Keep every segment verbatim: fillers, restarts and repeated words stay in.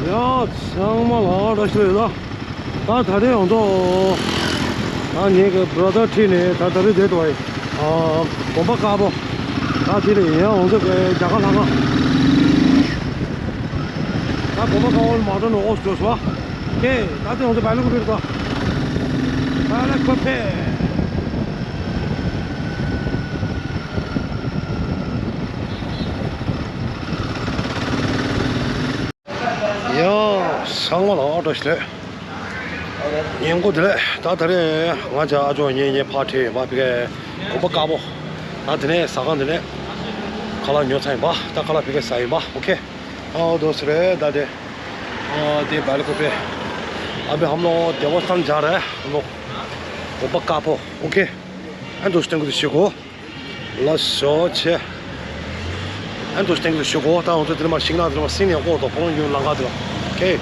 ཡ། ཚང་མ་ལ་བཀྲ་ཤིས་བདེ་ལེགས། ད་ད་རེས་ཡོང་ཐོག་ད་ངེད་ཀྱི་བྷ་ར་དར་ཁྲིད་ནས་ད་ད་རེས་བསྡད་འདུག་ཨ། དགོན་པ་དཀར་པོ། ད་དེ་ལས་ཡང་ང་ཚོ་གི་རྒྱ་གར་ལྷ་ཁང་། ད་དགོན་པ་དཀར་པོ་མ་འགྲོ་ནས་འོག་འགྲོ་སོང་ཨ། ཁེ། ད་དེ་ང་ཚོ་བལ་ཀོ་པེ་རེད་ད། བལ་ཀོ་པེ། ཡ། ཚང་མ་ལ་བཀྲ་ཤིས་བདེ་ལེགས། ཉིན་གུང་བདེ་ལེགས། ད་ད་རེས་ང་ཅག་ཨ་ཅོ་གཉིས་གཉིས་ཕར་ཁྲིད་ཡོང་བ་ཕ་གིའི་དགོན་པ་དཀར་པོ། ད་དེ་ནས་ཟ་ཁང་དེ་ནས་ཁ་ལག་ཉོ་ཚར་ཡིན་པ། ད་ཁ་ལག་ཕ་གིར་ཟ་ཡིན་པ། ཨོ་ཁེ། ཨོ་དོ་སི་རེད་ད་དེ། ཨ་དེ་བལ་ཀོ་པེ། ཨ་བི་ཧམ་ལོ་དེ་བོ་སྟན་ཇ་རེད་ལོ། དགོན་པ་དཀར་པོ། ཨོ་ཁེ། ཨ་དོ་སྟན་གི་དུ་ཤི་གོ། ལ་ཞོ་ཆེ། ཨན་དུ་སྟེང་དུ་ཞུ་གོ། ད་འོང་དུ་དེ་མ་ཤིང་ནག་དེ་མ་སིན་ཡང་གོ་དོ་ཁོང་ཡུན་ལང་ག་དེ་ལ། ཁེ།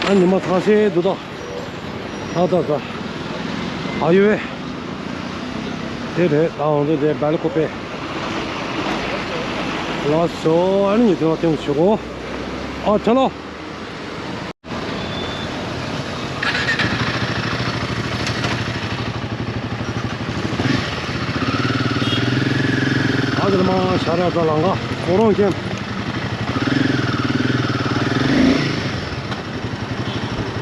ཨ་ནི་མ་ཐང་སེ་དུ་དོ། ད་ད་ད། ཨ་ཡོ་ཝེ། དེ་རེད། ད་འོང་དུ་དེ་བལ་ཀོ་པེ། ལ་ཞོ་ཨ་ནི་དེ་མ་སྟེང་དུ་ཞུ་གོ། ཨ་ཆ་ལོ། ཨ་དེ་ལ་མ་ཤ་ར་ཙ་ལང་ག་ཁོ་རང་ཁྱེད།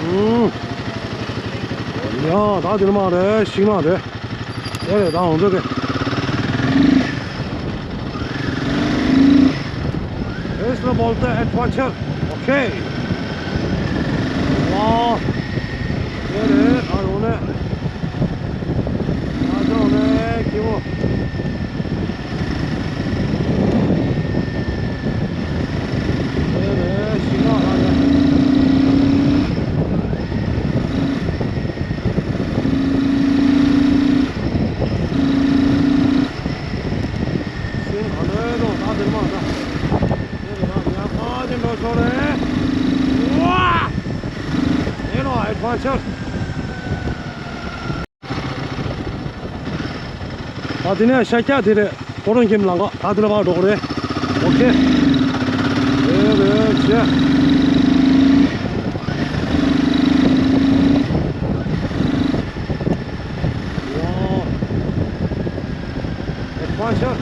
ཨུམ། ཡ་ད་དེ་ལ་མ་རེད་ཤིང་ནག་རེད། དེ་རེད། ད་འོང་ཚོད་དེ། It's the Volta Adventure. Okay. ཝའོ། དེ་རེད། ད་འོང་ནས། ད་འོང་ནས་ཁྱེད་མོ། དེ་རེད། ཤིང་ནག་ལ་རེད། སེམས་ག་ལོས་དང་ད་དེར་མ་ད། དེ་རེད་ད། ཡ་ཕ་དེ་འགྲོ་ཆོག་རེད། ཝ། དེ་ལོ་ཨེ་ཕ་ཆག་ད་དེ་ནས་ཤ་རྒྱགས་དེ་རེད། ཁོ་རང་ཁྱིམ་ལང་ག་ད་དེ་ལ་བར་འགྲོ་གི་རེད། ཨོ་ཁེ། རེད་རེད་ཆེ། ཝའོ། ཨེ་ཕ་ཆག་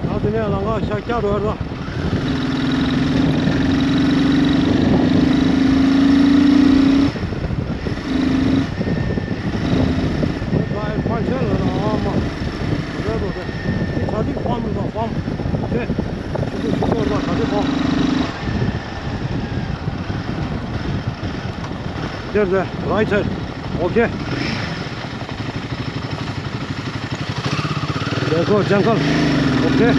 ད་དེ་ནས་ལང་ག་ཤ་རྒྱགས་འགྲོ་ཡ་ར། ད་ཨེ་ཕ་ཆག་ལ་ཨ་མ། རེད་རེད་རེད། དེ་གྲ་སྒྲིག་ཕམ་རེད་ད་ཕམ། དེ། ཆུ་ཚོད་ཆུ་ཚོད་རེད་ད་གྲ་སྒྲིག་ཕམ། There's a right side. Okay. देखो जंगल। Okay.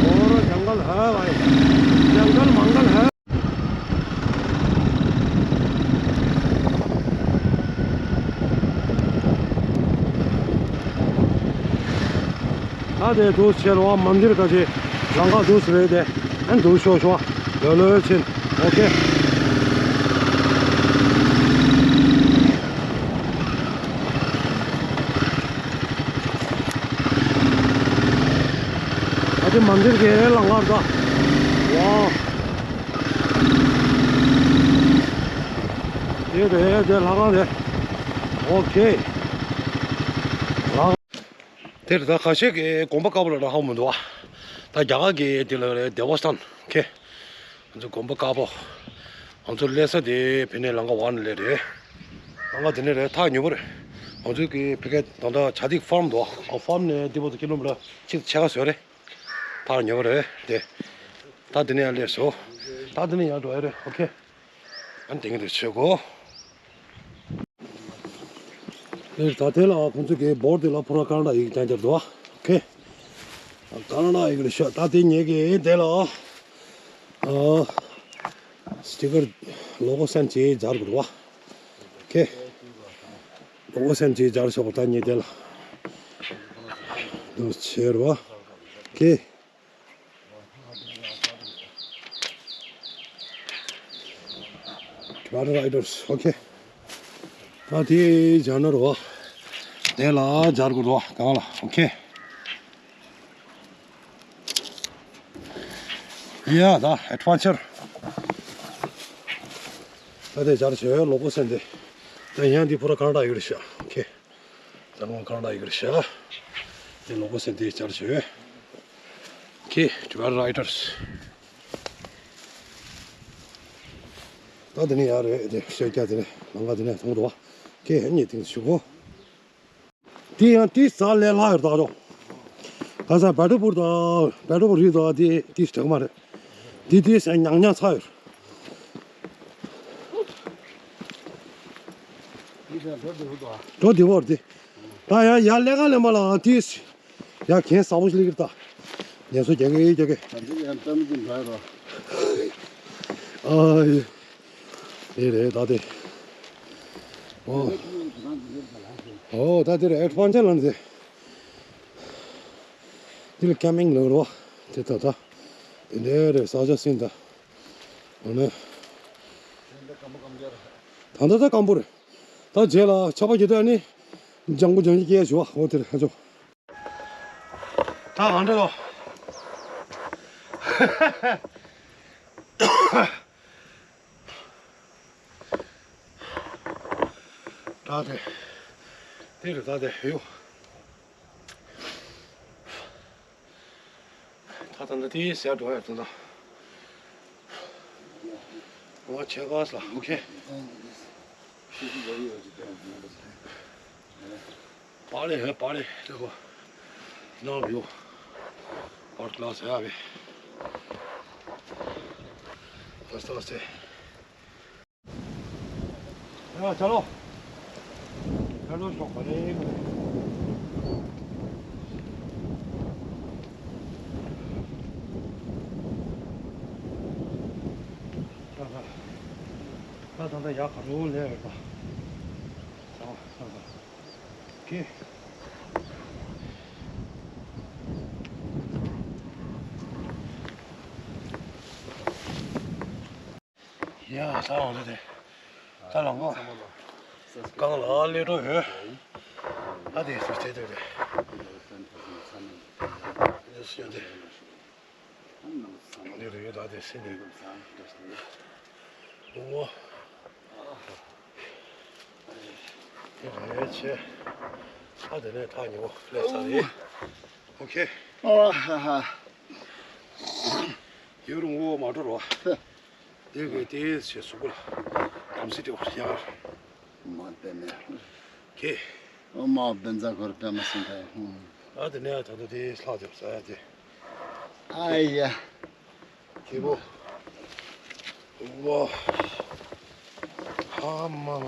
और जंगल है भाई। जंगल मंगल है। ད་དེ་འདུག་ཕྱེ་རོ་མན་དིར་ག་ཅེ་ལང་ག་འདུག་སེ་རེད་དེ། ཨན་འདུག་ཤོག་ཤོག་ལོས་ལོས་ཕྱིན། ཨོ་ཁེ། ད་དེ་མན་དིར་གི་ལང་ག་ད། ཝའོ། དེ་རེད་དེ་ལྷ་ཁང་རེད། ཨོ་ཁེ། ལྷ་ཁང་། དེར་ད་ཁ་ཤས་ཀྱིས་དགོན་པ་དཀར་པོ་ལ་རག་ཧ་མི་འདུག་བ། ད་རྒྱ་གར་གྱི་དེ་ལ་རེད། དེ་བ་སྟན་ཁེ། ང་ཚོ་དགོན་པ་དཀར་པོ། ང་ཚོ་སླེབས་ས་དེ་ཕི་ནས་ལང་ག་བར་ནས་སླེབས་རེད། ལང་ག་དེ་ནས་རེད། ཐག་ཉེ་པོ་རེད། ང་ཚོ་གི་ཕི་གའི་ད་ལྟ་ཆ་ཏིག་ཕརམ་འདུག་བ། ཕརམ་ནས་འདི་བར་དུ་ཀི་ལོ་མི་ཊར་གཅིག་ཕྱེད་ཀ་བཟོས་རེད། ཐག་ཉེ་པོ་རེད་དེ། ད་དེ་ནས་ཡར་སླེབས་སོ། ད་དེ་ནས་ཡར་འགྲོ་ཡ་རེད། ཨོ་ཁེ། ཨ་ནི་དེང་གི་འདུག་ཆོས་གོ། ཨེ་ད་དེ་ལ་ཁོང་ཚོ་གི་བོར་དེ་ལ་ཕོ་ར་ཀ་ན་ཌ་ཡིག་རྐྱང་རྐྱང་འདུག་ཨ། ཨོ་ཁེ། ཀ་ན་ཌ་ཡིག་རེད་ཤག་ད་དེ་ངེད་ཀྱིས་དེ་ལ་ཨ་སི་ཊི་ཀར་ལོ་གོ་སེན་ཅིག་སྦྱར་དགོས་རེད་བ། ཨོ་ཁེ། ལོ་གོ་སེན་ཅིག་སྦྱར་ཤག་པ་ད་ངེད་དེ་ལ། ཆེར་བ། ཀེ། Water riders, okay. ད་དེ་སྦྱར་ན་རོ། དེ་ལ་སྦྱར་དགོས་རོ་གང་ལ། Okay. Yeah, the adventure. ད་དེ་སྦྱར་བྱས་ལོག་པོ་སེན་དེ། ད་ཡང་འདི་ཕོ་ར་གང་འདྲ་ཡོད་རེད་ཤག Okay. ད་ལོག་གང་འདྲ་ཡོད་རེད་ཤག་དེ་ལོག་པོ་སེན་དེ་སྦྱར་བྱས། Okay, Water riders. ད་དེ་ནས་ཡར་རེད་དེ་ཤོད་རྒྱ་དེ་ནས་ལམ་ཁ་དེ་ནས་མཐོང་འདུག་བ། ཀེ་ཧེ་གཉིས་དེང་ཞུ་གོ། དེ་ཡང་དེ་ས་ལས་ལྷག་ཡོད་ད་ཅོ། ད་ས་བལ་ཏྲ་པུར་དང་བལ་ཏྲ་པུར་རི་དང་དེ་དེ་དྲག་མ་རེད། དེ་དེ་ས་ཉག་ཉག་ཚ་ཡོད། འགྲོ་དེ་བོར་དེ། ད་ཡང་ཡར་ལས་ཀ་ལས་མ་ལ་དེ། ཡ་གན་ས་བོ་ཞིག་ལེགས་ད། ངལ་གསོ་རྒྱག་གི་རྒྱག་གི་ད་འདི་ཡང་གཏམ་གྱི་འདྲ་རོ། ཨ་ཡེ། རེད་རེད་ད་དེ། ཨོ། ཨོ་ད་དེ་རེད་ཨེ་ཕོན་ཆེན་ལ་ནི་དེ། དེ་ལ་ཀེམ་པིང་ལ་རོ། དེ་ད་ད། དེ་འདྲ་རེད་ས་ཆ་སྲིན་ད། ཨོ་ནི། ད་ད་ད་སྐམ་པོ་རེད། ད་རྗེས་ལ་ཆར་པ་རྒྱག་དུས་ཨ་ནི། ལྗང་གུ་ལྗང་གུ་སྐྱེ་བྱུང་བ་འོ་དེ་རེད་ཨ་ཅོ། ད་གང་འདྲ་ལོ། ད་དེ། དེ་རེད་ད་དེ་ཡོ། ད་ད་ད་དེ་ཟེར་འགྲོ་ཡ་ད་ད། ང་ཆེ་ག་ས་ལ་ཨོ་ཁེ། པ་ལེ་ཧེ་པ་ལེ་དེ་གོ། ནང་ཡོ། པར་ཀླ་ས་ཡ་བེ། ད་ས་སེ། ཡ་ཆ་ལོ། ཆ་ལོ་ཤོག་ག་རེ། ད་ད་ད་ད་ཡ་ག་རུ་ལེ་རེད་ད། ད་ད་ད། ཀེ། ཡ་ད་འོ་དེ་དེ། ད་ལང་གོ། གང་ལ་ལས་འགྲོ་ཡོད། ད་དེ་སུ་བྱེད་དེ་རེད། ཡ་སུ་ཡོད་དེ། འདི་རུ་ཡོད་ད་དེ་སེ་འདི། ཨོ། དེ་རེད་ཆེ། ད་དེ་ནས་ཐག་ཉེ་བོ་སླེབས་ཚར་རེད། ཨོ་ཁེ། ཨོ་ཧ་ཧ། ཡོད་རུང་འོ་མ་འགྲོ་རོ། དེ་གི་དེ་ཞེས་གཟུགས་པོ་ལ་དམ་སྲི་སྤྲད་པར་ཡང་མ་བསྟན་ནས། ཁེ། ཨོ་མ་བདེན་རྫ་འཁོར་པད་མ་སྲིན་དང་ཧུམ། ཨ་དེ་ནས་ད་ལྟ་དེ་ལྷག་བརྒྱབ་ས་ཡ་དེ། ཨ་ཡ། ཁེ་པོ། ཝ། ཧ་མ་མ།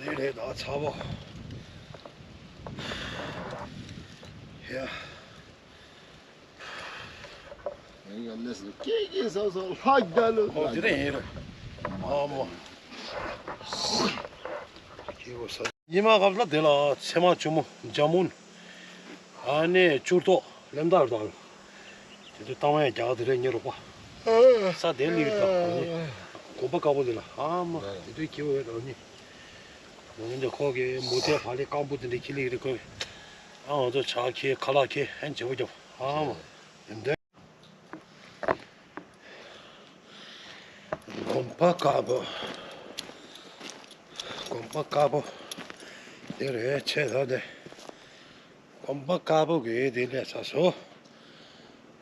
རེད་རེད་ད་ཚ་བོ། ཡ། ཡང་ཡང་ལས་སུ་ཀེ་ཀེ་སོ་སོ་ལྷག་རྒྱ་ལོ། ཨོ་དེ་རེད་ཡིན་རེད། ཨ་མོ། ཉི་མ་སྐབས་ལ་དེ་ལ་ཚེ་མ་ཆུ་མོ་འཇམ་མོ། ཨ་ནེ་བཅུར་ཐོག་ལེམ་དར་དང་། དེ་དུས་གཏམ་ཡང་རྒྱག་དེ་རེད་ཉེ་རོགས་པ། ས་དེ་ལི་རེད་ད། དགོན་པ་དཀར་པོ་དེ་ལ་ཨ་མ་དེ་དུས་ཁྱེའུ་ཡོད་རང་ཉིད། ང་ཚོ་འདི་ཁོག་གི་མུ་ཏའི་བག་ལེབ་སྐམ་པོ་དེ་འདྲ་ཁྱི་ལི་རེད་ཁོས། ཨ་ང་ཚོ་ཇ་ཁྱི་ཁ་ལག་ཁྱི་ཨན་བྱེད་པོ་རྒྱབ་ཨ་མ། དེ་འདྲ། དགོན་པ་དཀར་པོ། དགོན་པ་དཀར་པོ། དེ་རེད་ཆེ་ད་དེ། དགོན་པ་དཀར་པོ་གི་དེ་ལས་ཚ་སོ།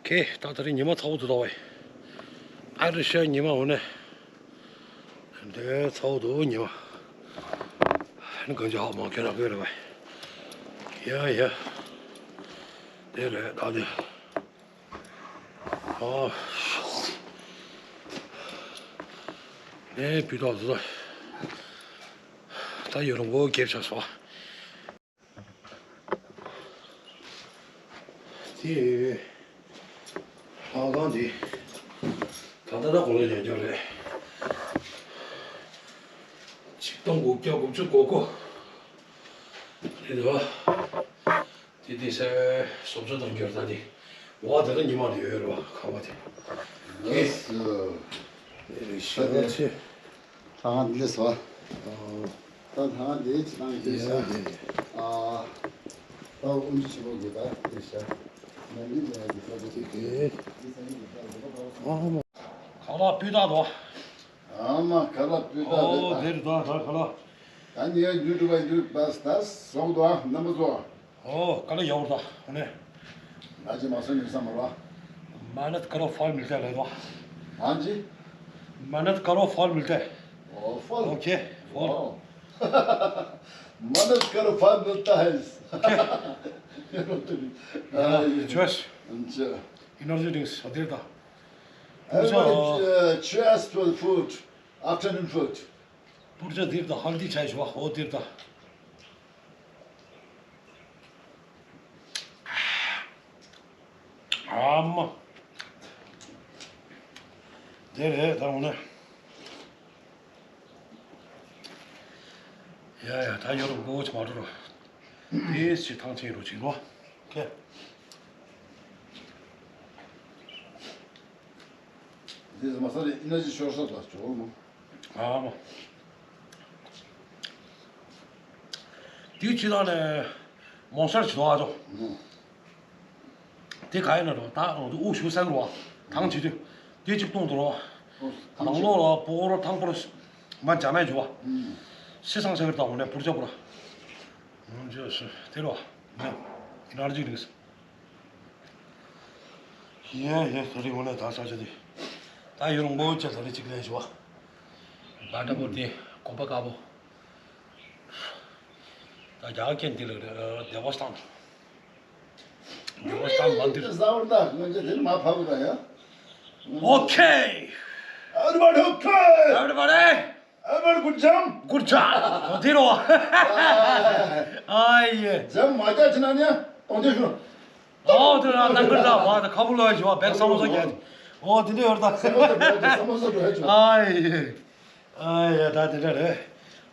ཁེ་ད་ད་རེས་ཉི་མ་ཚ་བོ་འདུག་ད་བས། ཨ་རི་ཤ་ཉི་མ་འོ་ནས། དེ་ཚ་བོ་འདུག་ཉི་མ། ཨ་ནི་གང་ཅི་ཧ་མ་ཁེ་ན་ཁེ་རེད་བས། ཡ་ཡ། དེ་རེད་ད་དེ། ཨོ། ནས་བུད་ཐོག་ཏུ། ད་ཡོད་རུང་བོ་རྒྱབ་ཆགས་སོ། དེ། ལྷ་ཁང་དེ། ད་ལྟ་ད་གོང་ལ་ཡོད་རྒྱུ་རེད། ཆིག་སྟོང་དགུ་བརྒྱ་དགུ་བཅུ་གོ་གོ། རེད་བ། དེ་དེ་སེ་སོབ་སོ་དང་འགྱུར་ད་དེ། བ་དེ་ལ་ཉི་མ་དེ་ཡོད་རེད་བ། ཁ་བ་དེ། ལགས་སོ། ཨེ་ཤ་ཆེ། ད་ང་འདི་ལས་སོ། ད་ང་འདི་ཅི་དང་ཡོད་ཤ། ཨ། ད་དབུ་འཇུ་ཆེན་པོ་གི་ད་ཡོད་ཤ། ན་འདི་ལ་ཡ་གི་ས་དེ་དེ། ཁ་ལག་སྤུས་དག་དོ། ཨ་མ་ཁ་ལག་སྤུས་དག་རེད་ད། ཨོ་དེ་རེད་ད་ད་ཁ་ལག་ད་ཉེ་རྒྱུ་གྲུ་བ་རྒྱུ་བས་ད་སོང་དོ་ཨ་རྣམ་པ་ཚོ། ཨོ་དཀའ་ལས་ཡག་པོ་རེད་ད་དངོས་གནས། ང་ཅི་མ་སོན་ནུས་ས་མ་ར། मेहनत करो फल मिलता है ལབ་དོ། ང་ཅི། मेहनत करो फल मिलता है। ཨོ་ཕོལ། ओके फल। ཨོ། मेहनत करो फल मिलता है। ओके। ཡ་ཆོས། ཨེ་ནར་ཇི་ཌིང་སི་ཨ་དེ་རེད་ད། Everybody, uh, cheers for food, afternoon food. པུར་ཇ་འདིར་དང་ཧལ་དི་ཆའི་ཞུ་བ་ཧོ་འདིར་དང་། ཨ་མ། དེ་རེད་ད་འོ་ན། ཡ་ཡ་ད་ཡོ་རོབ་མགོ་བོ་ཆེ་མ་འགྲོ་རོ། དེ་ཞིག་ཐང་ཆེན་རུ་ཕྱིན་རོ། ཁེ། འདི་ཟ་མ་ས་རེད་ཨི་ན་ཇི་ཤོར་ས་དང་ཇོ་བོ་མོ། ཨ་མ། དེའི་ཕྱི་ལོགས་ནས་མོང་སར་ཇི་ལོ་ཨ་ཇོ། དེ་ག་ཡིན་ན་རོ་ད་དབུགས་ཞུ་སེང་རོ། ཐང་ཆེ་དུས་དེ་གཅིག་གཏོང་དུ་རོ། ནང་ལོགས་ལ་སྤོ་རོ་ཐང་པོ་རོ། མ་འཇམ་མེད་ཇི་བ། ཤི་སང་ཆ་གི་ད་འོ་ནས་པུར་ཇ་པུ་ར། ཇོ་སུ་དེ་རོ། ཨི་ན་ཇི་ལིགས། ཡེ་ཡེ་ད་རིང་འོ་ན་ད་ས་ཆ་དེ། ད་ཡུལ་མགོ་བོ་ཆེ་ད་རིང་གཅིག་ལས་ཞུ་བ། བ་ཏྲ་པོ་དེ་གོམ་པ་དཀར་པོ། ད་རྒྱ་གར་སྐད་འདི་ལ་རེད་དེ་བ་སྟང་། དེ་བ་སྟང་མ་འདིར། ཟ་བར་ད་ང་ཚོ་དེར་མ་ཕབ་ར་ཡ། Okay. Everybody okay. Everybody. Everybody good jump. Good job. དེ་རོ། ཨ་ཡེ། ཇམ་མ་རྒྱག་ཅི་ན་ནི་གཏོང་རྒྱུ་ཞུ། ཨོ་དེ་ར་ནང་ཁུལ་ད་བ་ད་ཁ་བུ་ལ་ཞུ་བ་བེག་ས་མོ་ས་རྒྱག་ཨོ་དེ་འདྲ་ཡོད་ད། ས་མོ་ས་འགྲོ་ཡ་ཆོ། ཨ་ཡེ། ཨ་ཡེ་ད་དེ་འདྲ་རེད།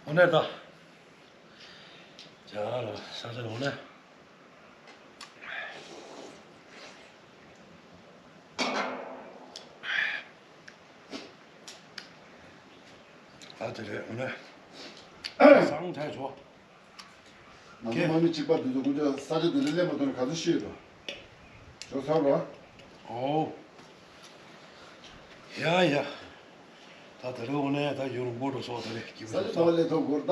འོ་ནས་ད། ཇ་ར་ས་ས་འོ་ནས། ཨ་དེ་རེད་འོ་ན། སང་ཐལ་ཆོག་ང་ཚོ་དམག་མི་གཅིག་པ་དེ་ཚོ་ཁོ་ཚོ་ས་ཆ་དེ་འདྲ་ལེན་པ་དང་ག་ཚོད་ཤེས་རོ། ཞོ་ཚར་རོ། ཨོ། ཡ་ཡ། ད་དེ་རེད་འོ་ན་ད་ཡུལ་མགོ་འགྲོ་སོགས་དེ་རེད་སྐྱིད་པོ་ས་ཆ་ཞོ་ཚར། དེ་ལས་ཐོག་སྒོར་ད།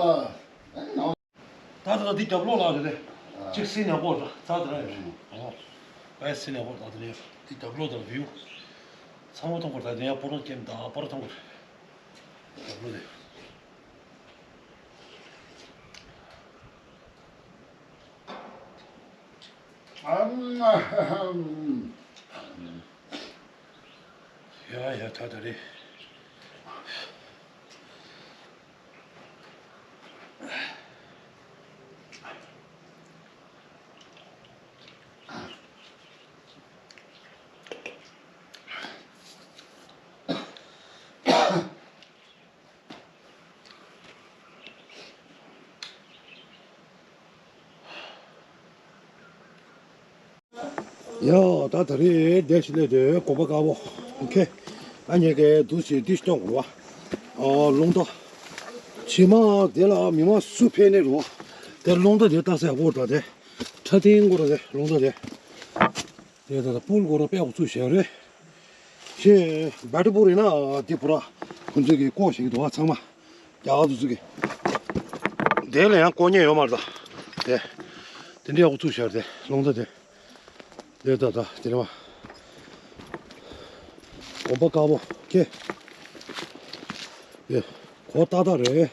ད་ད་ད་འདི་རྒྱབ་ལོགས་ལ་རེད་དེ། ཨ། གཅིག་སྲིད་ནས་སྐོར་ད་རྩ་དེ་ར་ཡོད་རེད། ཨོ། པའི་སྲིད་ནས་སྐོར་ད་དེ་ནས་འདི་རྒྱབ་ལོགས་དང་བིའུ། ཚང་མ་མཐོང་དགོས་ད་དེ་ཡང་སྤོ་རོ་ཀེམ་དང་སྤོ་རོ་མཐོང་དགོས། རྒྱབ་ལོགས་དེ། ཨམ། ཡ་ཡ་ད་ད་རེད། ཡ་ད་ད་རེས་བསྡད་ཤི་ལས་དེ་གོམ་པ་དཀར་པོ། ཨོ་ཁེ། ཨ་ཉེ་གེ་འདུག་ཅེས་འདི་སྟོན་དགོས་ར། ཨ་རླུང་རྟ། ཕྱི་མ་དེ་ལ་མི་མང་སུ་ཕེབས་ནས་རོ། དེ་རླུང་རྟ་དེ་ལྟ་ས་ཡག་པོ་རེད་ད་དེ། ཁྲ་ཐིང་སྐོར་ར་དེ་རླུང་རྟ་དེ། དེ་ད་ད་པུལ་སྐོར་ར་དཔེ་ཡག་པོ་ཚུགས་བཞག་རེད། ཁྱེད་བེ་ཏྲི་པུར་ཡིན་ན་དེ་པུ་ར་ཁོང་ཚོས་ཀྱི་ལྐོག་བཞག་གི་འདུག་བ་ཚང་མ། རྒྱ་གར་དུ་ཚུགས་ཀྱི། དེ་ལ་ཡང་ལྐོག་ཉན་ཡོད་མ་རེད་ད། དེ། དེ་འདྲའི་ཡག་པོ་ཚུགས་བཞག་རེད་དེ་རླུང་རྟ་དེ། དེ་ད་ད་དེ་ནས་མ། གོམ་པ་དཀར་པོ་ཁེ། དེ། གོ་ཏག་ཏག་རེད།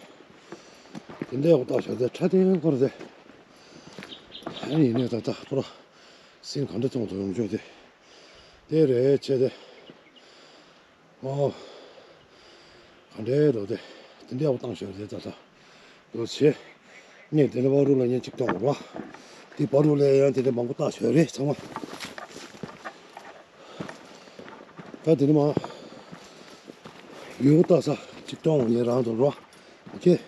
དེ་འདྲའི་ཡག་པོ་བཏགས་བཞག་དེ་ཁྲ་ཐིང་སྐོར་ར་དེ། ཨ་ནི་ཡིན་ནས་ད་ད་པུ་ར། སིང་ག་འདྲ་བཙོང་དུ་ཡོང་ཆོག་དེ། དེ་རེད་ཆེ་དེ། ཨོ། ག་འདྲའི་འགྲོ་དེ། དེ་འདྲའི་ཡག་པོ་བཏང་ཤོར་དེ་ད་ད། འགྲོ་ཆེ། ངས་དེ་འདྲ་བ་རུ་ལ་ཡན་གཅིག་བཏང་བ། དེ་བ་རུ་ལ་ཡན་དེ་འདྲ་མང་པོ་བཏང་ཤོར་རེད་ཚང་མ། ད་དེ་ནི་མ། ཡོད་བཏང་ས་གཅིག་བཏང་བ་ཡན་རང་དུ་རོ། ཨོ་ཁེ།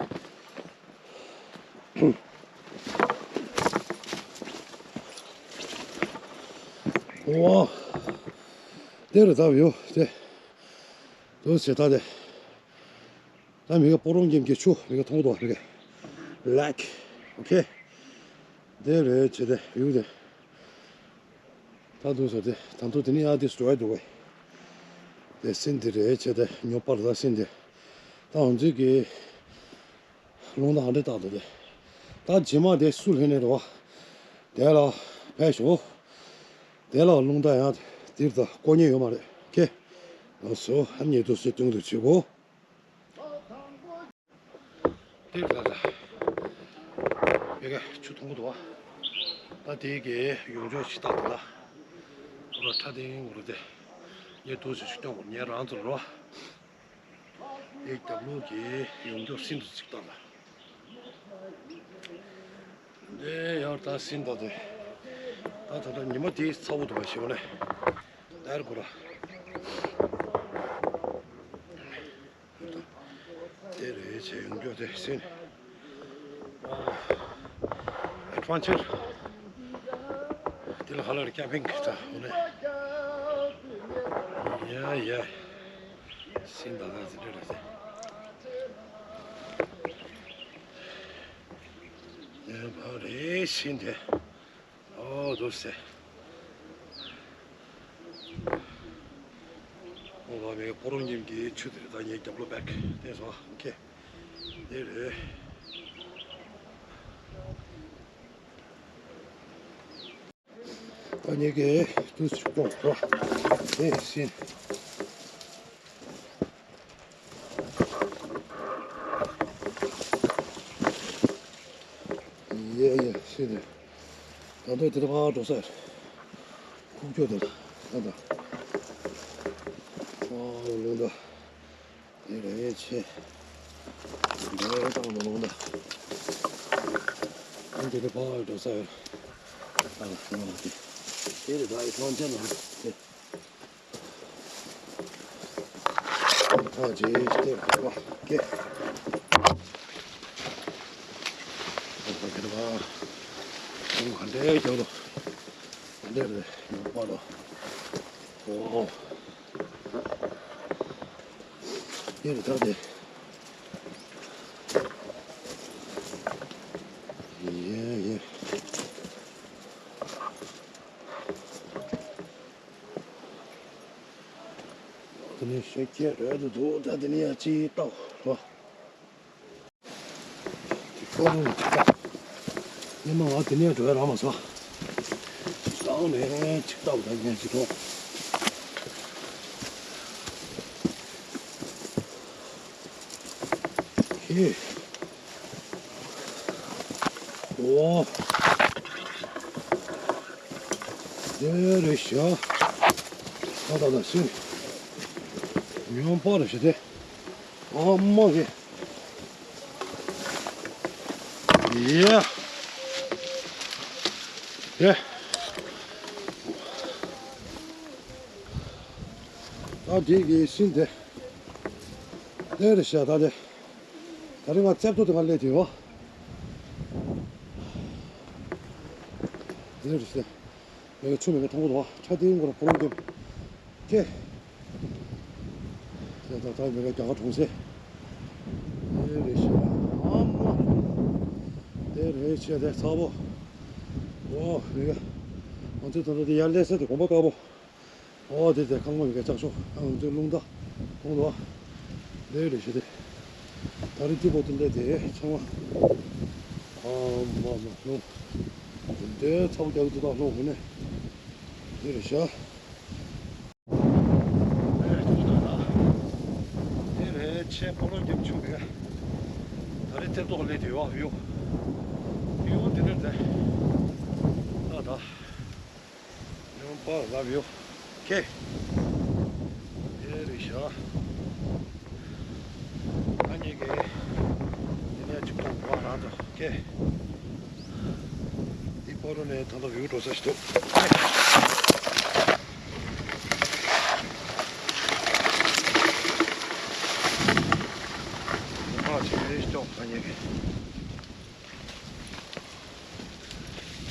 ཝ། དེ་རུ་ད་བིའུ་དེ། དུ་ཟེ་ད་དེ། ད་མི་ག་སྤོ་རོང་ཁྱིམ་གྱི་ཆུ་མི་ག་མཐོང་དོ་མི་ག་ལེག་ཨོ་ཁེ། དེ་རེད་བྱས་ཏེ་བིའུ་དེ། ད་དུ་ཟེ་དེ་ད་དུ་དེ་ནི་ཨ་དེ་སུ་ཡ་འདུག་གས། དེ་སིན་དེ་རེད་བྱས་ཏེ་ཉོ་པར་ད་སིན་དེ། ད་ང་ཚོའི་གི་རླུང་རྟ་ཧ་འདྲེ་བཏགས་འདུག་དེ། ད་རྗེས་མ་དེ་སུ་ལྷན་ནས་རེད་བ། དེ་ལ་ཕེབས་ཤོག་དེ་ལ་རླུང་རྟ་ཡང་དེར་ད་བསྐོ་མཁན་ཡོད་མ་རེད་ཁེ། ལགས་སོ་ཧ་ཉེ་དུ་སེ་སྟོན་དུ་བྱེད་གོ། དེ་ལ་ལ། དེ་ག་ཆུ་མཐོང་གི་འདུག་བ། ད་དེ་གའི་ཡོང་ཆོག་ཞིག་བཏགས་འདུག་ལ། ཁོ་ར་ཁྲ་དེ་ངོ་རུ་དེ། ཉེ་དུ་སེ་ཆུ་སྟོན་གོ་ཉེ་རང་ཚོ་རོ། ཨེ་རྒྱབ་ལོགས་ཀྱི་ཡོང་རྒྱུ་སིན་དུ་ཅིག་བཏང་ལ། འདི་ཡང་ད་སིན་ད་དེ། ད་ད་ལྟ་ཉི་མ་དེའི་ཚ་བོ་དུ་མ་ཞེ་བོ་ནས། དར་གོ་ར། དེ་རེད་བྱས་ཡོང་རྒྱུ་དེ་སིན། ཨེ་ཌི་ཝེན་ཅར། དེ་ལ་ཧ་ལ་རེ་ཀེམ་པིང་གི་ད་འོ་ནས། ཡ་ཡ། སིན་ད་ད་ཟེར་རེད་ཟེར། ཡ་བ་རེད་སིན་དེ། ཨོ་དུ་སེ། ཨོ་བ་མེ་སྤོ་རོང་ཉིམ་གྱི་ཆུ་དེ་རེད་ད་ངའི་རྒྱབ་ལོགས་བེག་དེ་སོ་ཨོ་ཁེ། དེ་རེད། ད་ཉེ་གི་དུས་སུ་སྤོང་རོགས། དེ་བཞིན། ཡེ་ཡེ་ཤི་རེད། ད་དུང་དེ་འདྲ་ཕར་འགྲོ་ས་རེད། ཁུག་ཀྱོག་དེ་ལ་ད་ད། ཨོ་ལུང་ད། དེ་རེད་ཆེ། འདི་རེད་དང་མི་ལོང་ད། ཨ་འདི་རེད་ཕར་འགྲོ་ས་ཡོད། ཨ་ལ་ང་ལ་དེ། དེ་རེད་ད་ཡི་གང་ཅན་ལ་དེ། ཐག་ཅིག་སྟེར་དགོས་པ་སྐད། ཨ་ད་དེ་རེད་པ། ཁོང་ག་འདྲའི་རྒྱབ་ལོ། ག་འདྲའི་རེད་ཡོད་པ་ལོ། ཨོ། ཡེ་རེད་ད་དེ། ཡེ་ཡེ། དེ་ནས་ཤེས་ཀྱི་རེད་འདུག་ད་དེ་ནས་ཡང་ཅིག་ལྟ་བ། དེ་ཁོ་རང་ལ་ཅིག་ལྟ། ཉི་མ་ང་དེ་ནས་འགྲོ་ཡ་རག་མ་སོང་། ལངས་ནས་ཅིག་ལྟ་བ་ད་ངས་ཅིག་ལོག་ཧེ། ཨོ། དེ་རེད་ཤག་ད་ད་ད་སུ། མྱོང་པ་རེད་ཤག་དེ། ཨ་མ་གི། ཡ། དེ། ད་དེ་གི་སིན་དེ། དེ་རེད་ཤག་ད་དེ། ད་རིང་ང་རྩེབ་ཏོ་དེ་ག་སླེབས་དེ་ཡོད། དེ་རེད་ཤག་མེ་ག་ཆུ་མེ་ག་ཐང་པོ་དོ་ཁྲ་ཏིང་གོ་ར་པོ་རོང་ཀེམ་ཀེ། དེ་ད་ད་མེ་ག་རྒྱ་གར་གྲོང་གསེབ། དེ་རེད་ཤག་ཨ་མ། དེ་རེད་ཤག་དེ་ཚ་པོ། ཨོ་མེ་ག་ང་ཚོའི་ད་ད་དེ་ཡར་སླེབས་ས་དེ་གོམ་པ་དཀར་པོ། ཨོ་དེ་དེ་ཁང་པ་མེ་ག་ལྕགས་ཤོག་ཨ་ང་ཚོའི་རླུང་རྟ་ཐོང་དོ། དེ་རེད་ཤག་དེ། ད་རེས་ཏི་པོ་ཏི་ལས་དེ་ཚང་མ། ཨ་མ་མ་ལྷོ། དེ་ཚ་བོ་རྒྱག་གི་འདུག་ད་ལྷོ་འོ་ནས། དེ་རེད་ཤག་དེ་རེད་ཆེ་སྤོ་རོང་ཀེམ་ཆུ་གི། ད་རེས་རྩེབ་ཏོ་ག་སླེབས་དེ་ཡོད་ཡོད། ཡོད་དེ་རེད་དེ། ད་ད། ཉོན་པ་ལབ་ཡོད། ཁེ། དེ་རེད་ཤག་ཨ་ནི་གི། དེ་ནས་ཅིག་ཐོག་བ་རང་དུ་ཁེ། འདི་སྤོ་རོང་ནས་ད་ལྟ་བིའུ་འགྲོ་ས་ཞིག་འདུག་ཨ་ཅིག་རེད་ཤག་ཨ་ནི་གི།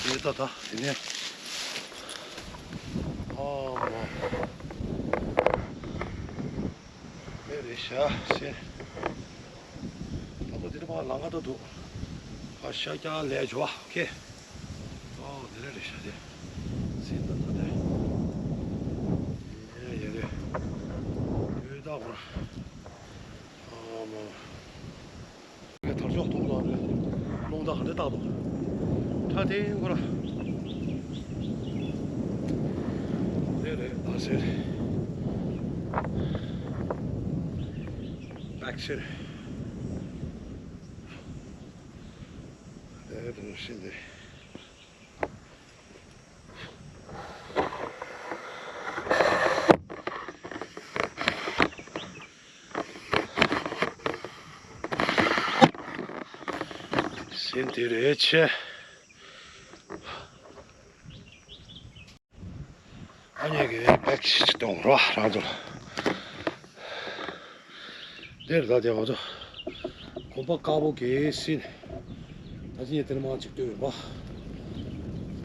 དེ་ད་ད་དེ་ནས། ཨ་མ། དེ་རེད་ཤག་ཟེར། ད་ལྟ་འདི་ལ་ཕར་ལམ་ཁ་ད་འདུག་ཕར་ཤར་རྒྱག་ལས་བྱོས་ཨ། ཨོ་ཁེ། ཨོ་དེ་རེད་རེད་ཤག་དེ། ཟིན་ད་ད་དེ། ཡེ་ཡེ་རེད། ཡོད་ད་གོ། ཨ་མ། དར་ལྕོག་མཐོང་དང་རེད། རླུང་རྟ་ག་འདྲ་བཏགས་འདུག་ཁྲ་ཐིང་ཁོ་ར། དེ་རེད་ཨ་ཟེར། back shit། དེ་དུ་ཤིན་ཏེ། ཟིན་དེ་རེད་ཆེ། ཨ་མྱེས་ཀྱི་བེག་ཞིག་གཏོང་རོགས་རང་ཚོ་ལ། འདིར་ད་དེ་ང་ཚོ་གོམ་པ་དཀར་པོ་གི་སྲིན། ད་ཅི་ཉིད་དེར་མ་གཅིག་ལྟོས་ཡོད་པ།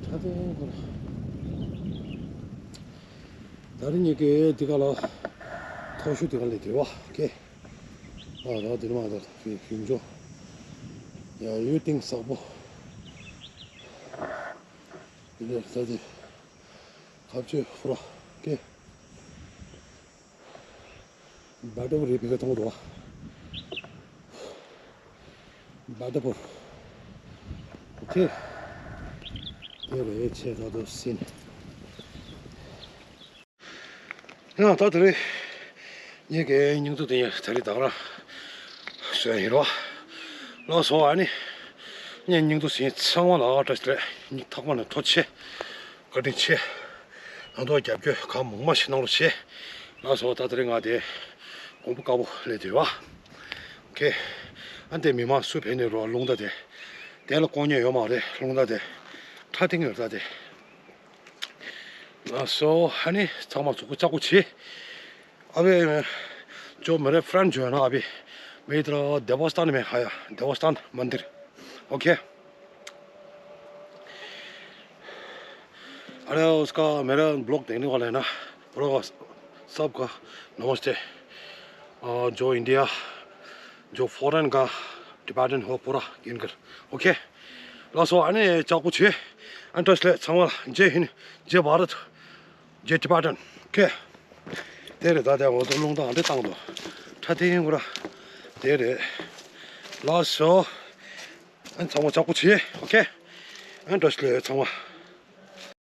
ད་དེ་ཁོ་ན། ད་རིང་ཉིད་ཀྱི་འདི་ག་ལ་མཐོ་ཤོས་འདི་ག་ལས་དེ་བ་ཀེ། ཨ་ད་དེར་མ་ད་ཕི་ཕིང་ཇོ། ཡ་ཡོད་གཏིང་ཟབ་པོ། འདི་ལས་ད་དེ་ཁ་ཆེ་ཧྥུ་ར་ཀེ། བ་ཏྲ་བུ་རེད་བི་ཀ་གཏོང་འདུག་བ། བ་ཏྲ་བུ། ཨོ་ཁེ། དེ་རེད་ཆེ་ད་དུ་སྲིན། ཡང་ད་དེ་རེད། ངེད་ཀྱི་སྙིང་སྡུག་དེ་ཡང་ད་རེས་ད་རང་བཟོས་ཡིན་རོ། ལགས་སོ་ཨ་ནི། ངའི་སྙིང་སྡུག་ཟིན་ཚང་མ་ལ་བཀྲ་ཤིས་བདེ་ལེགས། སྙིང་ཐག་པ་ནས་ཐུགས་རྗེ་ཆེ། བཀའ་དྲིན་ཆེ། ང་ཚོ་རྒྱབ་སྐྱོར་གང་མང་མང་ཞིག་གནང་རོགས་བྱེད། ལགས་སོ་ད་དེ་རིང་ང་དེ་གོམ་པ་དཀར་པོ་སླེབས་དུས་བ། ཨོ་ཁེ། ཨ་འདི་མི་མང་སུ་ཕེབས་ནས་རོགས་རླུང་རྟ་དེ། དེ་ལ་ཀོ་ཉེ་ཡོད་མ་རེད་རླུང་རྟ་དེ། ཁྲ་ཐིང་ཡོད་རྟ་དེ། ལགས་སོ་ཨ་ནི་ཚང་མ་གཟུགས་པོ་ལྕགས་པོ་བྱེད། अबे जो मेरे फ्रेंड जो है ना, अभी मैं इधर देवस्थान में आया, देवस्थान मंदिर। ओके। अरे उसका, मेरा ब्लॉग देखने वाला है ना, पूरा सबका नमस्ते। और जो इंडिया, जो फॉरेन का टिबेटन हो पूरा इनकर। ओके। ལགས་སོ་ཨ་ནི་ལྕགས་པོ་བྱེད། ཨ་འདྲ་སླེ་ཚང་མ་ལ་ཇེ་ཧིན། ཇེ་བྷ་རད། ཇེ་ཊི་བྷ་ཊན། ཁེ། དེ་རེད་ད་དེ་འོ་ད་རླུང་རྟ་འདི་བཏང་དོ། ཁྲ་ཐིང་གུ་ར། དེ་རེད། ལགས་སོ། ཨ་ཚང་མ་ལྕགས་པོ་བྱེད། ཨོ་ཁེ། ཨ་འདྲ་སླེ་ཚང་མ།